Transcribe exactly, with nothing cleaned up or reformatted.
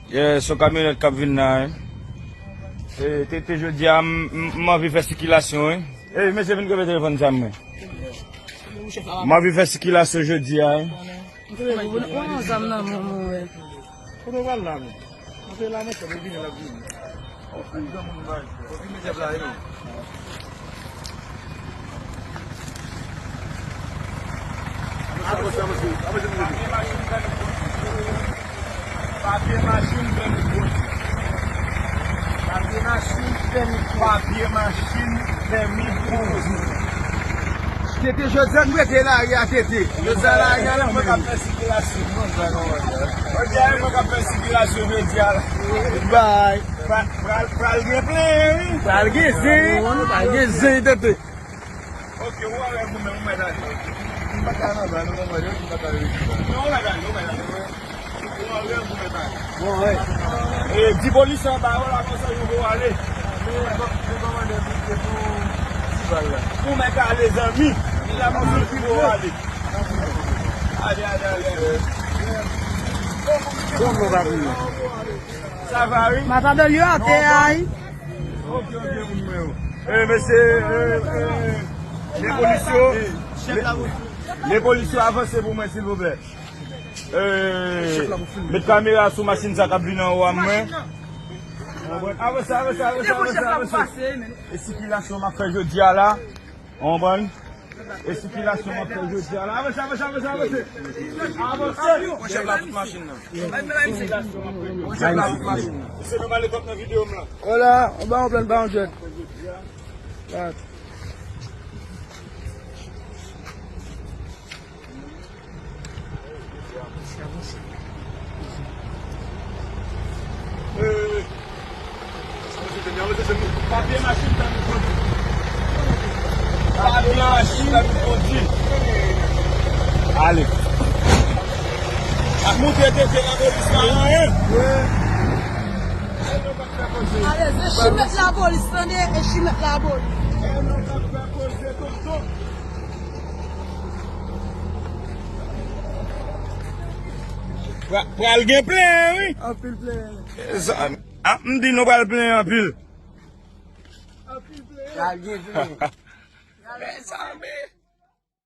Yeah, se yon kamyonèt k ap vin la, wi. E, te, te jodi a, m, m, m anvi fè sikilasyon, wi. Ey, mesye, vin kanpe telefòn sa mwen. Mwen vin fè sikilasyon jodi a, hein. Ou pran zam nan men mwen, wè. Kote w pral la, men? Kote la, men, se vini, l ap vini. Ou vini, men, se vini. Avanse, avanse, avanse, avanse. Papye machin, pèmi kondwi. Papye machin, pèmi kondwi. Papye machin, pèmi kondwi. Tete, jodi a nou rete lari a, Tete. Jodi a lari a, mwen k ap fè sikilasyon. Jodi a, mwen k ap fè sikilasyon jodi a la. Bay. Pra-, pral, pral gen plen, wi. Pral gen zen. Pral gen zen, Tete. Ok, ou anlè goumen, ou mèt ale. M pa ka nan bal, ou konprann, m pa ka rete. Non, ou mèt ale, ou mèt ale. Ou anlè goumen, pa. Bon, wè. E, di polisye anba yo la, konsa yo pou ale. Ou mèt ale, zanmi. Di la, konsa yo pou ale. Ale, ale, ale, ale. Bon, bon, bon. Sa va, wi? Matadòl yo atè a, wi. Ok, ok, moun mwen yo. Eh, mesye, eh, eh, lepolis yo, le, lepolis yo avanse pou mwen, silvouplè. Eh, met kamera sou machin sa k ap vin anwo a mwen. Avanse, avanse, avanse, avanse, avanse. E sikilasyon m ap fè jodi a la. Ou konprann? E sikilasyon m ap fè jodi a la. Avanse, avanse, avanse, avanse. Avanse. Mwen chèf la tout machin nan. Mwen chèf la tout machin nan. Mesye, nou pale twòp nan videyo m lan. Hola, on ba yon plan ba yon djèt. Papye machin pèmi kondwi. Papye machin pèmi kondwi. Ale. Ap montre tete lapolis la anyen. Ale, se chimèt lapolis, tande, e chimèt lapolis. Pra-, pral gen plen, wi. Anpil plen. Sa, a, m di nou pral plen anpil. Anpil plen. Pral gen plen. Mezanmi.